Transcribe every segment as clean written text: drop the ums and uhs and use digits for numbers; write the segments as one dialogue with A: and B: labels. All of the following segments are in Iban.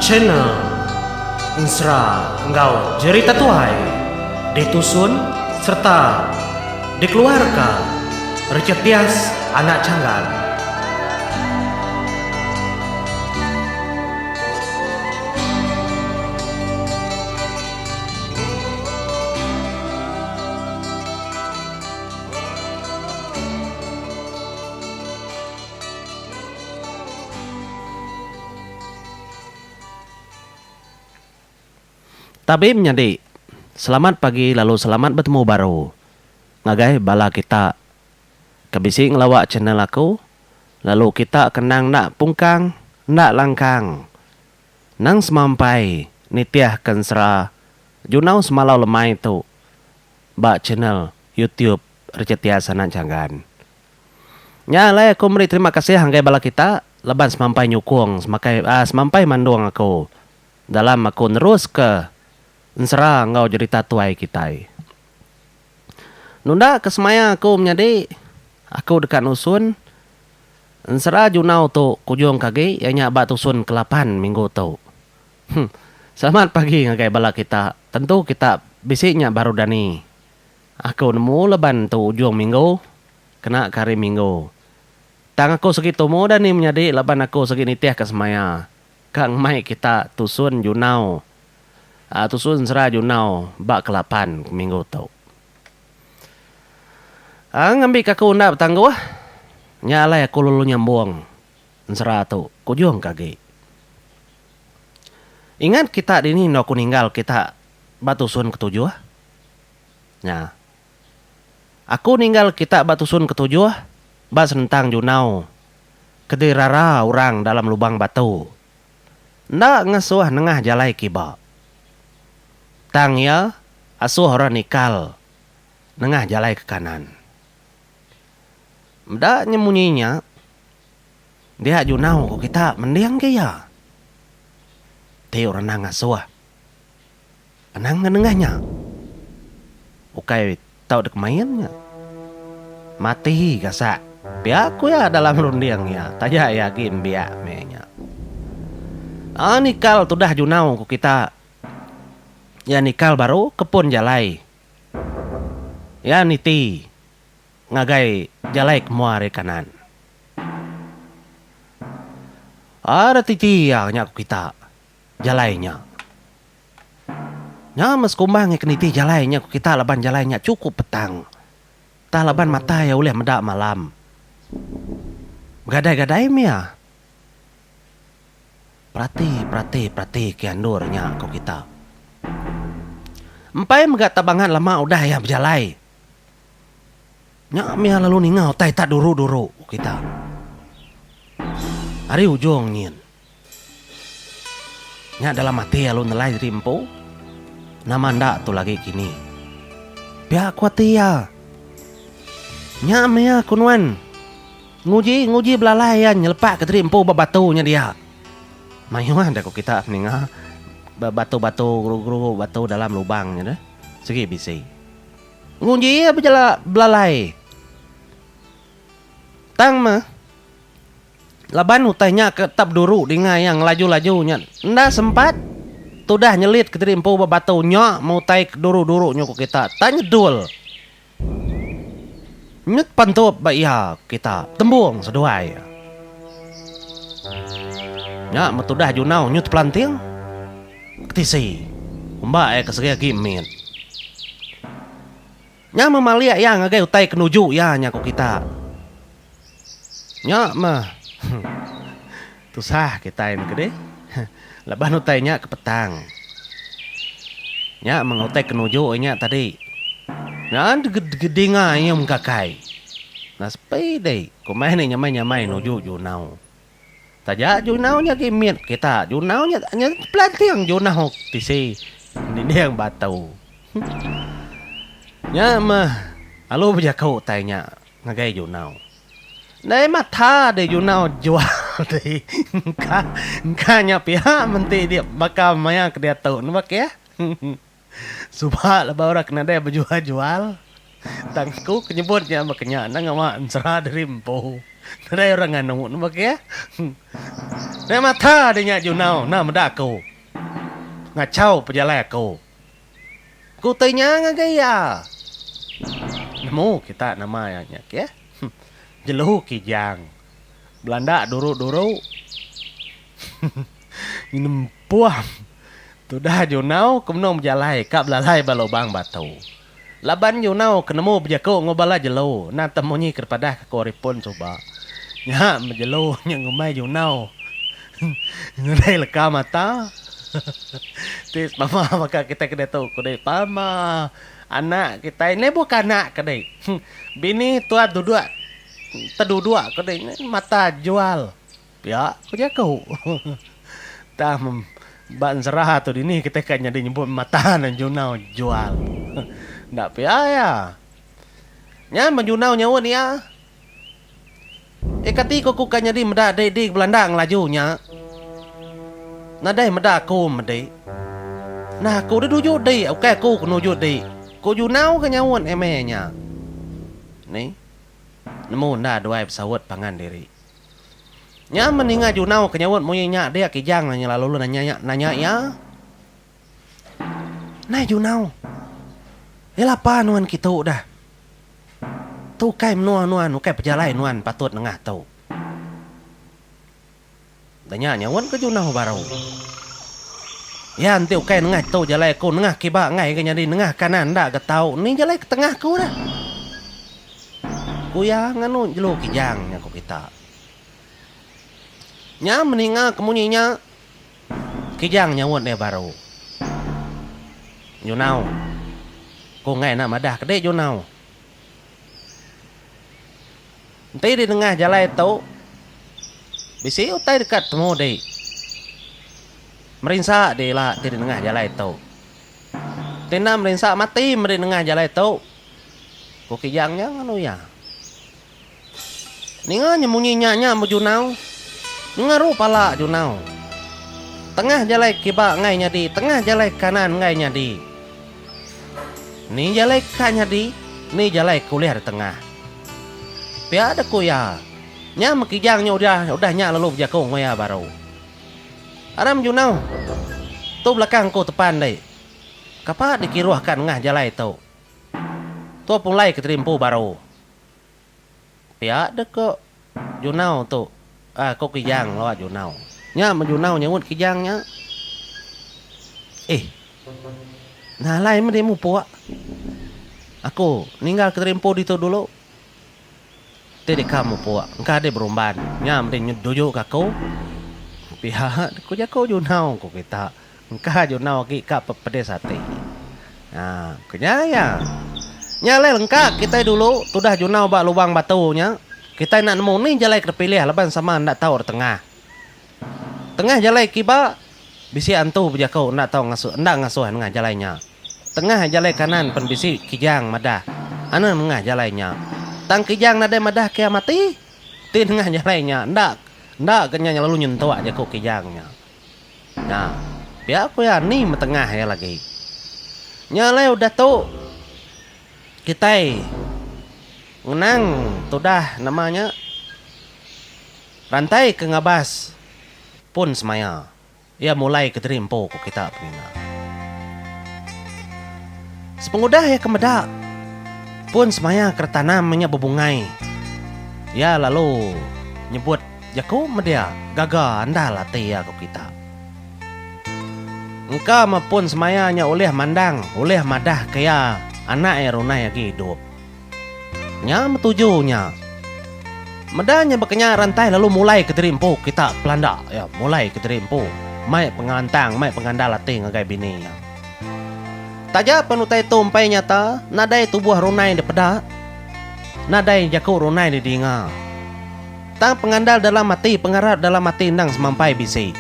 A: Channel Ensera enggau Jerita Tuai ditusun sereta dikeluarka Richard Tias anak Changgan. Tabi menyadi, selamat pagi lalu selamat betemu baru ngagai bala kita ke bisi ngelawa channel aku lalu kita ke endang enda pungkang enda langkang nang semampai nitih ke ensera junau semalau lemai tu ba channel youtube Richard Tias Anak Changgan. Nya alai aku meri terima kasih ngagai bala kita laban semampai nyukung semakai semampai mandung aku dalam aku neruska ensera enggau jerita tuai kitai. Nunda ke semaya aku menyadi aku deka nusun ensera junau tu kujung ke agi iya nya ba tusun ke lapan minggu tu. Huh. Selamat pagi ngagai bala kita tentu kita bisi nya baru dani. Aku nemu laban tu ujung minggu kena ke hari minggu. Tang aku segi tumu dani menyadi laban aku segi nitih ke semaya ka ngemai kita tusun junau tusun sera junau ba kelapan minggu tu. Ngambi ke aku enda betangguh nya alai aku lalu nyambung ensera tu kujung ke agi. Ingat kita dini endo aku ninggal kita ba tusun ketujuh. Nya. Aku ninggal kita ba tusun ketujuh ba senentang junau ke dirara orang dalam lubang batu. Enda ngasuh nengah jalai kiba. Tang iya asuh orang nikal nengah jalai ke kanan. Meda nya munyi nya, dia junau ku kita mending ke iya. Ti orang endang ngasuh. Anang ga nengah nya. Ukai tau dek main nya. Mati gasak pia ku iya dalam runding iya taja iya agi nembiak meh nya. Aa nikal tudah junau ku kita. Iya nikal baru ke pun jalai. Iya niti ngagai jalai ke mua ari kanan. Aa da titi iya nya ku kita jalai nya. Nya meh sekumbang iya ke nitih jalai nya ku kita laban jalai nya chukup petang. Tang laban mata iya ulih meda malam. Begadai-gadai mih iya. Perati, perati, perati ke endur nya ku kita. Empai mega tak bangat lama udah iya bejalai. Nya mih iya lalu ninga utai tak duru-duru ku kita. Ari ujung nyin. Nya dalam ati alu nelai diri empu, nama enda tu lagi kini. Pia ku ati iya. Nya meh iya ku nuan. Nguji nguji belalai iya nyelepak ke diri empu ba batu nya dia. Mayuh deh ku kita ninga ba batu-batu geru-geru batu dalam lubang nya deh. Sigi bisi. Nguji iya bejala belalai. Tang meh. Laban utai nya ke tap duru dinga iya ngelaju-laju nya enda sempat tudah nyelit kediri empu ba batu nya meh utai ke duru-duru nyuku kita tak nyedul nyut pantup ba iya kita tembung seduai iya. Nya meh tudah junau nyut pelanting ketisi umba iya ke segi agi mit. Nya meh malik iya ngagai utai ke nuju iya nya ku kita. Nya meh tusah kitai ne kedih laban utai nya ke petang. Nya meh utai ke nuju iya nya tadi. Nya dinga iya mengkakai. Nasepi dei ku meh ne nyamai-nyamai nuju junau. Taja junau nya agi mit kita junau nya nya pelanting junau tisi dinding batu. Nya meh alu bejaku utai nya ngagai junau. Ndai mata deh junau jual ti engka engka nya pia menti dia baka maya ke diatu ne bakih. Suba lebuh orang ke nadai bejual-jual. Tang aku ke nyebut nya baka nya enda ngawa ensera diri empu. Nadai orang nganu ne baka iya. Nadai mata deh nya Junau enda meda aku. Ngachau pejalai aku. Ku utai nya ngagai iya. Nemu kita nama iya nya keh. Jelu kijang. Belanda duru-duru. Ngempuh tudah Junau ke benung bejalai ka belalai ba lubang batu. Laban Junau ke nemu bejaku enggau bala jelu endang teh munyi ke dipadah ke ku ari pun suba. Nya meh jelu nya ngumbai Junau nadai leka mata. Ti semama baka kitai ke diatu ku dei pama anak kitai ne buka anak ke dei. Bini tua duduk teduduk ku dei mata jual. Pia ku jaku. Tang ba ensera tu dini kitai ka nyadi nyebut mata ne junau jual. Enda pia iya. Nya meh junau nyaut iya. Eh kati ko ku ka nyadi meda dei di belanda ngelaju nya. Nadai meda aku medi. Nah aku deh nuju di ukai aku ke nuju di. Ku junau ke nyaut eme nya. Ni. Nemu enda duai besaut pangan diri. Nya men ninga Junau ke nyaut munyi nya dia Kijang nanya lalu nanya nya nanya iya. Nai Junau. Iya lapa nuan kitu dah. Tu ukai menua nuan ukai pejalai nuan patut nengah tu. Dah nya nyaut ke Junau baru. Iya enti ukai nengah tu jalai aku nengah kiba enggai ga nyadi nengah kanan enda ga tau ni jalai ke tengah aku dah. Ku iya nganu jelu kijang nya ku kita. Nya meninga ke munyi nya, kijang nyaut iya baru. Junau. Ku enggai enda madah ke dik Junau. Enti di nengah jalai tu, bisi utai deka temu dik. Merinsa di ila ti di nengah jalai tu. Enti enda merinsa mati meri nengah jalai tu. Ku Kijang nya nganu iya. Ninga nya munyi nya nya bejunau. Ngeru pala junau. Tengah jalai kiba enggai nyadi, tengah jalai kanan enggai nyadi. Ni jalai ka nyadi, ni jalai ke ulih ditengah. Pia deh ku iya. Nya meh Kijang nya udah udah nya lalu bejaku enggau iya baru. Aram junau. Tu belakang ku tepan deh. Kapa dikiruh ka nengah jalai tu. Tua pulai ke terimpu baru. Pia deh ko Junau tu ah ko Kijang lawa Junau. Nya meh Junau nyaut Kijang nya. Eh. Nah alai meh deh mupuk. Aku ninggal ke terimpu ditu dulu. Ti deka mupuk engka deh berumban. Nya meh deh nyeduju ke aku. Pia deh ko jaku Junau ko kita. Engka junau agi ka pepedis ati. Ha, ke nya iya. Nya alai lengka kitai dulu tudah junau ba lubang batu nya, kitai enda nemu ni jalai ke dipilih laban sama enda tau retengah. Tengah jalai kiba, bisi antu bejaku enda tau ngasuh enda ngasuh nengah jalai nya. Tengah jalai kanan pen bisi kijang madah anang nengah jalai nya. Tang kijang nadai madah ke iya mati ti nengah jalai nya enda enda ga nya lalu nyentuk jaku kijang nya. Nya, pia ku iya ni metengah iya lagi. Nya alai udah tu kitai ngenang tudah nama nya rantai ke ngabas pun semaya iya mulai ke diri empu ku kita peninga. Sepengudah iya ke meda pun semaya ke tanam nya bebungai iya lalu nyebut Jaku media gaga andal ati iya ku kita. Engka meh pun semaya nya ulih mandang ulih madah ke iya anak iya runai agi idup. Nya meh tuju nya. Meda nya bekenya rantai lalu mulai kediri empu kita pelanda iya mulai kediri empu mai pengelantang mai pengandal ati ngagai bini iya. Taja pen utai tu empai nyata nadai tubuh runai dipeda nadai jaku runai didinga. Tang pengandal dalam ati pengarap dalam ati endang semampai bisi.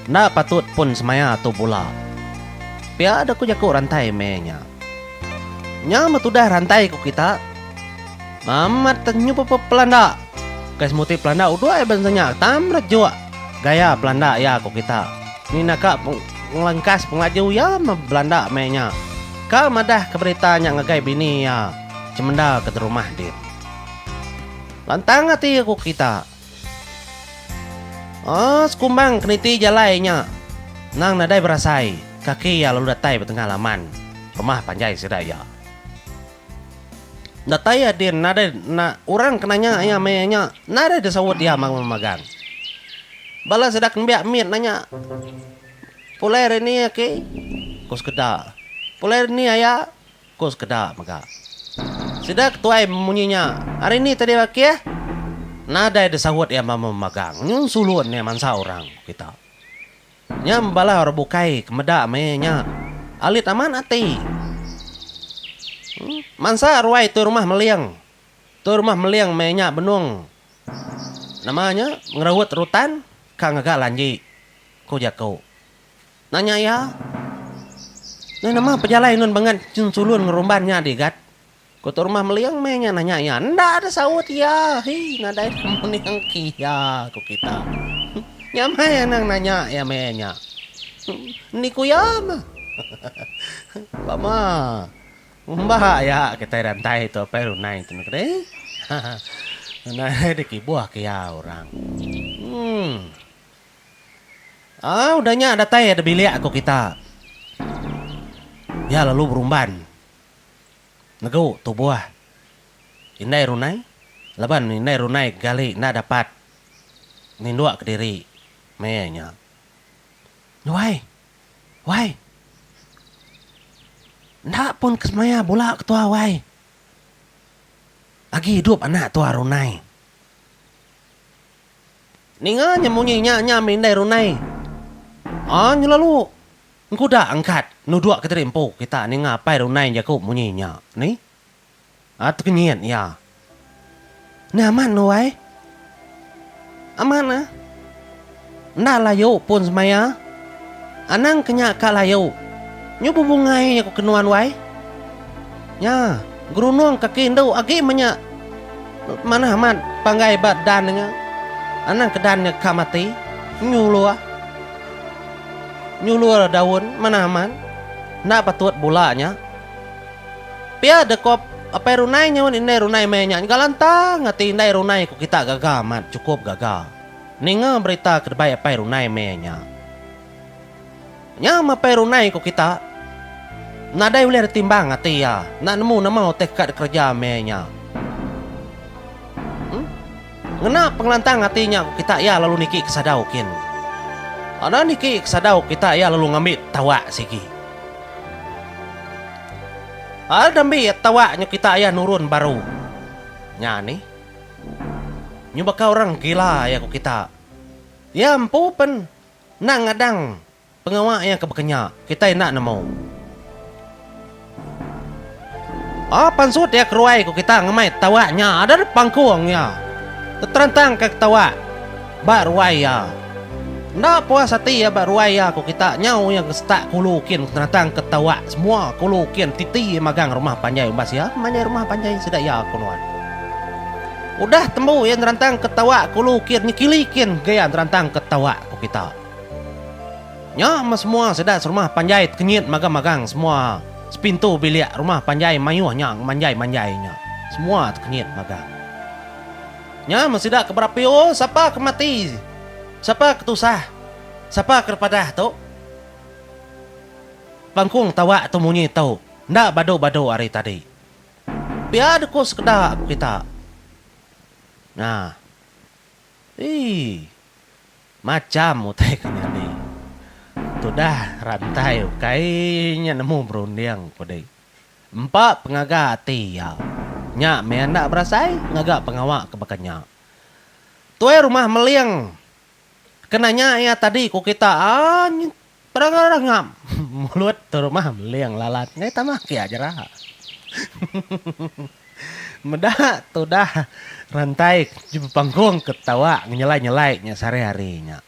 A: Enda patut pun semaya tu bula. Pia deh ku jaku rantai meh nya. Nya meh tudah rantai ku kita. Amat te nyu pe pelanda. Kai semuti pelanda uduh ai bansa nya tam rejuk gaya pelanda iya ku kita. Ni naka pengelengkas pengelaju iya meh belanda meh nya. Ka madah ke berita nya ngagai bini iya. chemenda ke rumah din. Lantang ati aku kita. Aaa sekumbang ke niti jalai nya nang nadai berasai kaki iya lalu datai ba tengah laman rumah panjai sida iya. Datai iya din nadai na orang ke nanya iya maya nya nadai disaut iya magang-magang. Bala sida ke nembiak mit nanya pulai ari ni aki? Ku sekeda. Pulai ari ni aya? Ku sekeda mega. Sida ke tuai munyi nya, Ari ni tadi bakih? Nadai disaut iya memagang. Nyun sulun iya mansa orang, ku kita. Nya bala orang bukai ke meda meh nya alit amat ati. Mansa ruai tu rumah Meling. Tu rumah Meling meh nya benung nama nya ngerewut rutan ka ngaga lanji, ku jaku. Nanya iya, Neh nama pejalai nun bangat sulun ngerumban nya digat? Ku tu rumah Meling meh nya nanya iya. Enda ada saut iya. Hii nadai mening ki iya ku kita. Nya meh anang nanya iya meh nya. Endi ku iya meh. Pama ngumba iya kitai rantai tu apai runai tu neh kedeh. Nadai dikibuh ke iya orang. Uhh. Aa udah nya datai da bilik ku kita. Iya lalu berumban negu tubuh indai Runai laban indai Runai gali enda dapat ninduk kediri meh nya. Wai. Wai. Enda pun ke semaya bula ketua wai. Agi idup anak tua Runai. Ninga nya munyi nya nya mih indai Runai. Aa nya lalu engkuda angkat nuduk ke diri empu kita ninga apai Runai jaku munyi nya nih. Aa tekenyit iya. Nih amat enu wai. Amat nah. Enda layu pun semaya. Anang ke nya ka layu. Nyu bebungai nya ku ke nuan wai. Nya gerunung kaki endu agi meh nya. Manah amat panggai ba dan nya. Anang ke dan nya ka mati. Nyuluh. Nyulur daun manah amat. Enda patut bula nya. Pia de ko Apai Runai nyaut indai Runai maya nya nyega lantang ati indai Runai ku kita gaga amat chukup gaga ninga berita ke debai Apai Runai maya nya. Nya meh Apai Runai ku kita. Nadai ulih ditimbang ati iya enda nemu nama utai ke ka dikereja meh nya. Em. Ngena pengelantang ati nya ku kita iya lalu niki ke sadau kin. Enda niki ke sadau kita iya lalu ngambi tawak sigi. Al dambi tawak nya kita iya nurun baru. Nya nih. Nyu baka orang gila iya ku kita. Iya empu pen enda ngadang. Pengawa iya ke baka nya, kitai enda nemu. Ah, pansut iya keruai ku kita ngemai tawak nya ada da pangkung iya. Teterantang ka ketawak ba ruai iya. Enda puas ati iya ba ruai iya ku kita nyau iya ngesetak kulu kin keterantang ke tawak semua kulu kin titi magang rumah panjai umbas iya manjai rumah panjai sida iya ku nuan. Udah tembu iya nerantang ke tawak kulu kin nyekili kin gaya nerantang ke tawak ku kita. Nya meh semua sida serumah panjai tekenyit magang-magang semua sepintu bilik rumah panjai mayuh nya ngemanjai-manjai nya semua tekenyit magang. Nya meh sida ke berapi oh sapa ke mati sapa ke tusah sapa ke padah tu. Pangkung tawak tu munyi tu enda badu-badu ari tadi. Pia deko sekeda ku kita. Nah. Eii. Macham utai ke nyadi. Tudah rantai ukai nya nemu berunding ku dei. Empa pengaga ati iya. Nya meh enda berasai ngaga pengawa ke baka nya. Tuai rumah meling ke nanya iya tadi ku kita aaa Rengap mulut tu rumah meling lalat ngai tambah agi aja. Meda tudah rantai bepangkung ke tawa ngenyelai-nyelai nya sehari-hari nya,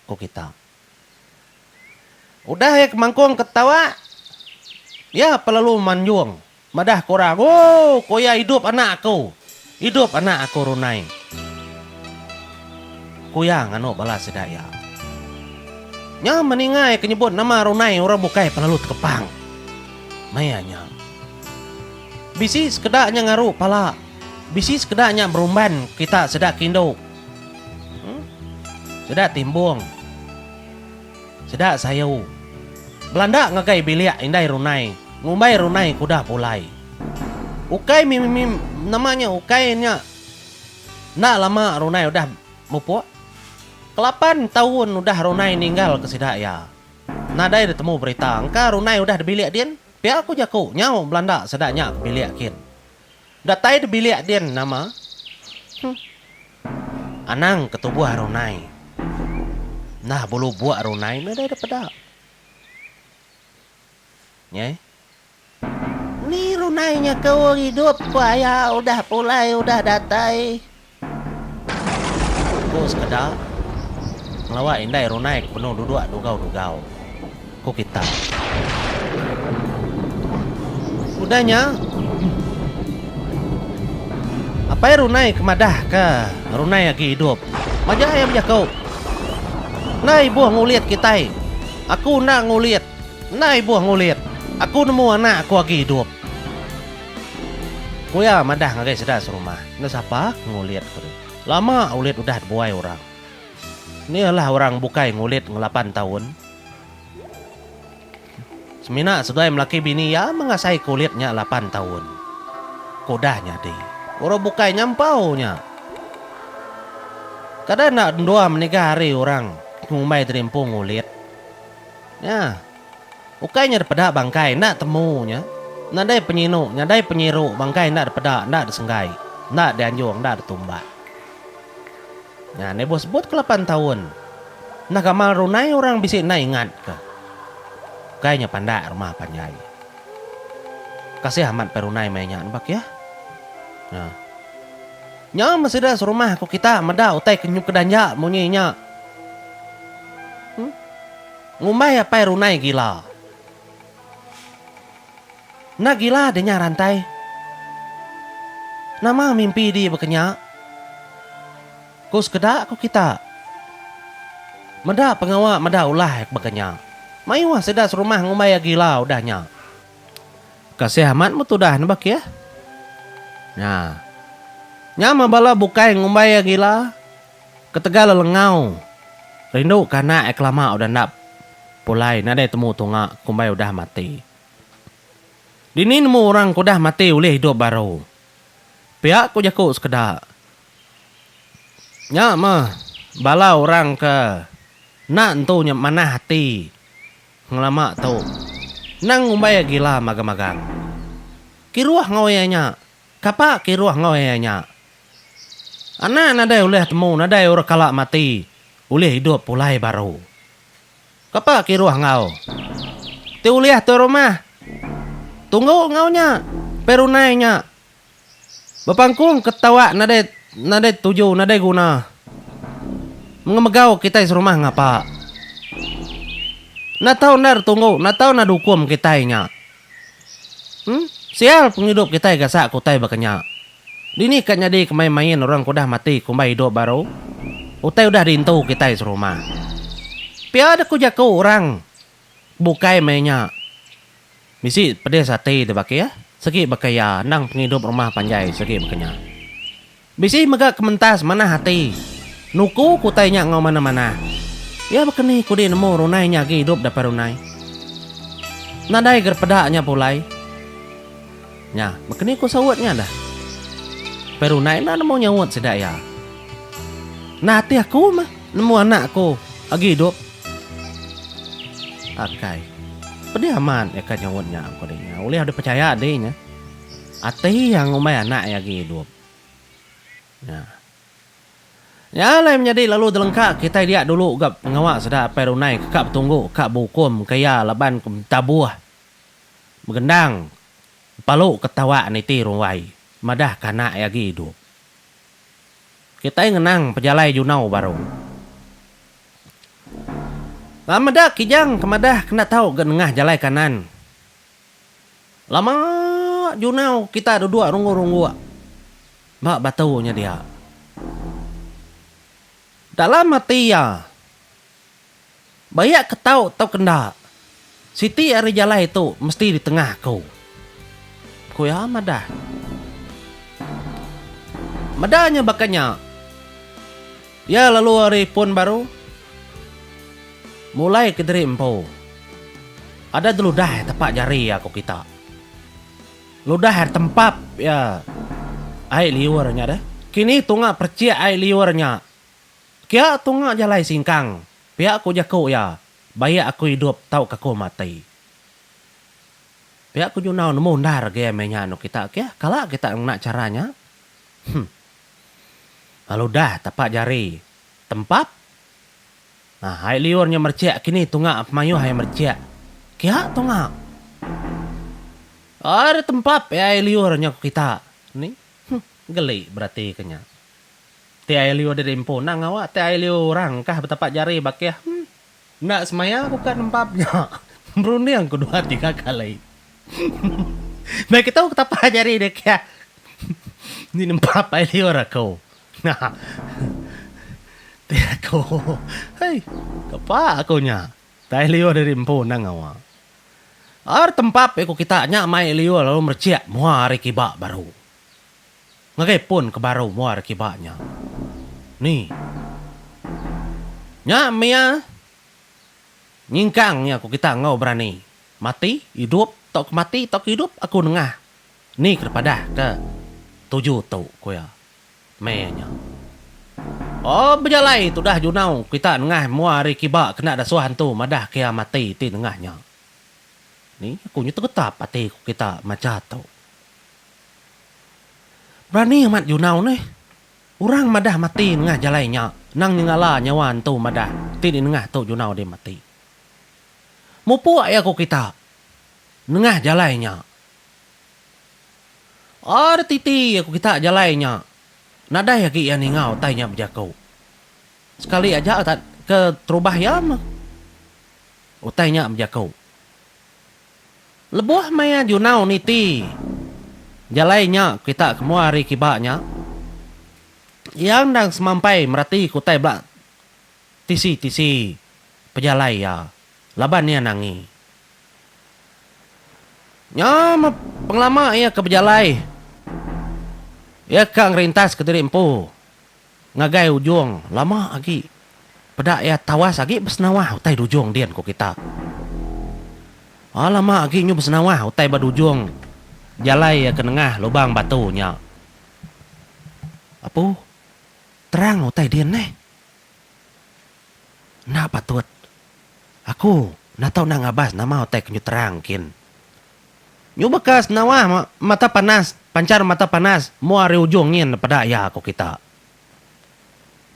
A: ku kita. Udah iya ke mangkung ke tawa, iya pelalu manjung madah ke orang, Ooh, ku iya idup anak aku. Idup anak aku Runai. Ku iya nganu bala sida iya. Nya meninga iya ke nyebut nama Runai orang bukai pelalu tekepang. Maya nya. Bisi sekeda nya ngaru pala. Bisi sekeda nya berumban kita sida ke indu. Huh? Sida timbung. Sida sayu. Belanda ngagai bilik indai Runai ngumbai Runai ke udah pulai. Ukai mi mi nama nya ukai nya. Enda lama Runai udah mupuk. Kelapan taun udah Runai ninggal ke sida iya. Nadai ditemu berita engka Runai udah dibilik din, pia ku jaku nyau belanda sida nya ke bilik kin. Datai dibilik din nama? Huh. Anang ke tubuh Runai. Nah bulu buk Runai nadai dipeda. Nyai. Ni runai nya ke ung idup ku aya udah pulai udah datai. Ku sekeda ngelawa indai runai ke benung duduk dugau-dugau. Ku kita. Udah nya apai runai ke madah ke runai agi idup. Majak iya bejaku. Enda ibuh ngulit kitai. Aku enda ngulit. Enda ibuh ngulit, aku nemu anak aku agi idup. Ku iya madah ngagai sida serumah, Enda sapa ke ngulit ku deh. Lama ulit udah dibuai orang. Ni alah orang bukai ngulit ngelapan taun. Semina seduai melaki bini iya mengasai ke ulit nya lapan taun. Ke udah nyadi. Orang bukai nyampau nya. Kada enda endua meniga hari orang ngumbai diri empu ngulit. Nya. Ukai nya dipeda bangkai enda temu nya. Nadai penyinu, nyadai penyiru bangkai enda dipeda, enda disenggai, enda dianjung, enda ditumbak. Nya neh buh sebut ke lapan taun. Enda gamal runai orang bisi enda ingat ke. Ukai nya pandak rumah panjai. Kasih amat pai runai maya nya nebak iya. Nya. Nya meh sida serumah ku kita meda utai ke nyuka danja munyi nya. Huh. Ngumbai apai Runai gila. Enda gila deh nya rantai. Nama mimpi di baka nya? Ku sekeda ku kita. Meda pengawa meda ulah baka nya. Mayuh sida serumah ngumbai iya gila udah nya. Kasih amat mu tudah ne bakih. Nya. Nya meh bala bukai ngumbai iya gila. Ketegal lelengau, rindu ke anak iya kelama udah enda pulai nadai temu tunga kumbai udah mati. Dini nemu orang ke udah mati ulih idup baru. Pia ku jaku sekeda. Nya meh bala orang ke enda entu nya manah ati ngelama tu endang ngumbai iya gila magang-magang. Kiruh enggau iya nya. Kapa kiruh enggau iya nya. Anak nadai ulih temu nadai orang kala mati ulih idup pulai baru. Kapa kiruh enggau. Ti ulih tuai rumah. Tunggu enggau nya perunai nya. Bepangkung ketawa nadai nadai tuju nadai guna. Mengemegau kitai serumah ngapa. Enda tau endar tunggu enda tau enda dukum kitai nya. Em sial pengidup kitai gasak ke utai baka nya. Dini ka nyadi ke main-main orang ke udah mati kumbai idup baru. Utai udah diintu kitai serumah. Pia deh ku jaku orang bukai meh nya. Bisi pedis ati deh baka iya, segi baka iya endang pengidup rumah panjai segi baka nya. Bisi mega ke mentas manah ati. Nuku ku utai nya enggau manah-manah. Iya baka ni ku di nemu runai nya agi idup dapai runai. Nadai ga peda nya pulai. Nya, baka ni ku saut nya dah. Perunai enda nemu nyaut sida iya. Enda ati aku meh nemu anak aku agi idup. Akai. Pedih amat iya ka nyaut nya ku deh nya. Ulih deh pechaya deh nya. Ati iya ngumbai anak iya agi idup. Nya. Nya alai menyadi lalu telengka kitai dia dulu ga pengawa sida Apai Runai ke ka betunggu ka behukum ke iya laban ke betabuh. Begendang bepalu ke tawak niti ruai madah ke anak iya agi idup. Kitai ngenang pejalai Junau baru. Ba meda Kijang ke madah kena tau ga nengah jalai kanan. Lama Junau kita duduk runggu-rungguk ba batu nya dia. Dalam ati iya. Bayak ke tau tauka enda, siti ari jalai tu mesti ditengah aku. Ku iya madah. Meda nya baka nya. Iya lalu ari pun baru mulai kediri empu. Ada deludah tepa jari iya ku kita. Ludah ari tempap iya ai liur nya deh. Kini tunga perchik ai liur nya. Kia tunga jalai singkang pia ku jaku iya baik aku idup tauka aku mati. Pia ku Junau nemu endar agi meh nya anu kita kih kala kita ngena chara nya. Huh. Lalu dah tapak jari tempap. Nah ai liur nya merchik kini tunga pemayuh ai merchik. Kia tunga. Ai tempap ai liur nya ku kita. Ni. Huh. Geli berati ke nya. Ti ai liur diri empu endang ngawa ti ai liur orang kah betapak jari bakih. Huh. Enda semaya ku ka nempap nya. Berunding ku dua tiga kali. Meh kitu ku tapa jari dek iya. Ni nempap ai liur aku. Nah. Ti aku. Hei. Kapa aku nya. Tai liur diri empu endang ngawa. Ar tempap ku kita nya mai liur lalu merechik mua ari kiba baru. Ngagai pun ke baru mua ari kiba nya. Ni. Nya mia nyingkang nya ku kita enggau berani. Mati, idup, tauka mati tauka idup aku nengah. Ni ke dipadah ke tuju tu, ku iya. Meh nya. Oh bejalai tudah junau kita nengah mua ari kiba kena dasuh antu madah ke iya mati ti nengah nya. Ni aku nyu tegetap ati ku kita macha tu. Berani amat Junau neh. Orang madah mati nengah jalai nya nang nyengala nyawa entu madah ti di nengah tu Junau deh mati. Mupuk iya ku kita nengah jalai nya. Ar titi iya ku kita jalai nya nadai agi iya ninga utai nya bejaku. Sekali aja ke terubah iya meh utai nya bejaku. Lebuh maya Junau niti jalai nya kita ke mua ari kiba nya, iya endang semampai merati ke utai bela tisi-tisi pejalai iya laban iya nangi. Nya meh pengelama iya ke bejalai, iya ka ngerintas kediri empu ngagai ujung lama agi peda iya tawas agi besenawah utai dujung din ku kita. Aa lama agi nyu besenawah utai ba dujung jalai iya ke nengah lubang batu nya. Apu terang utai din neh. Enda patut aku enda tau enda ngabas nama utai ke nyu terang kin. Nyu baka senawah mata panas, panchar mata panas mua ari ujung nyin peda iya ku kita.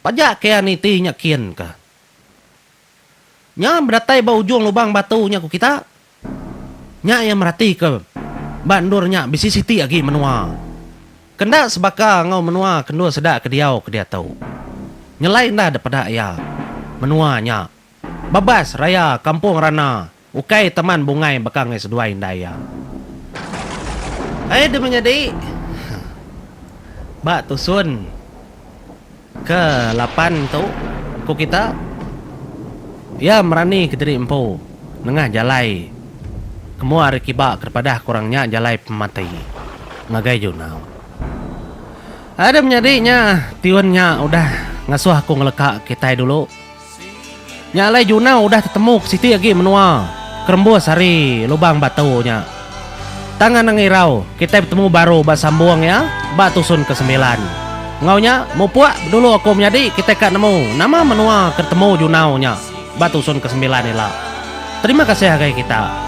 A: Pajak ke iya niti nya kin ka. Nya bedatai ba ujung lubang batu nya ku kita. Nya iya merati ke ba endur nya bisi siti agi menua. Ke enda sebaka enggau menua ke endur sida ke diau ke diatu. Nyelai enda depeda iya menua nya. Babas raya kampung rana. Ukai teman bungai baka ngai seduai indai iya. Ai deh menyadi ba tusun ke lapan tu ku kita iya merani kediri empu nengah jalai ke mua ari kiba ke padah ke orang nya jalai pemati ngagai Junau. Ai deh menyadi nya tiun nya udah ngasuh aku ngeleka kitai dulu. Nya alai Junau udah tetemu ke siti agi menua ke rembus ari lubang batu nya. Tang anang irau, kitai betemu baru ba sambung iya ba tusun ke sembilan. Enggau nya, mupuk dulu aku menyadi kitai ka nemu nama menua ke ditemu Junau nya ba tusun ke sembilan ila. Terima kasih agai kita.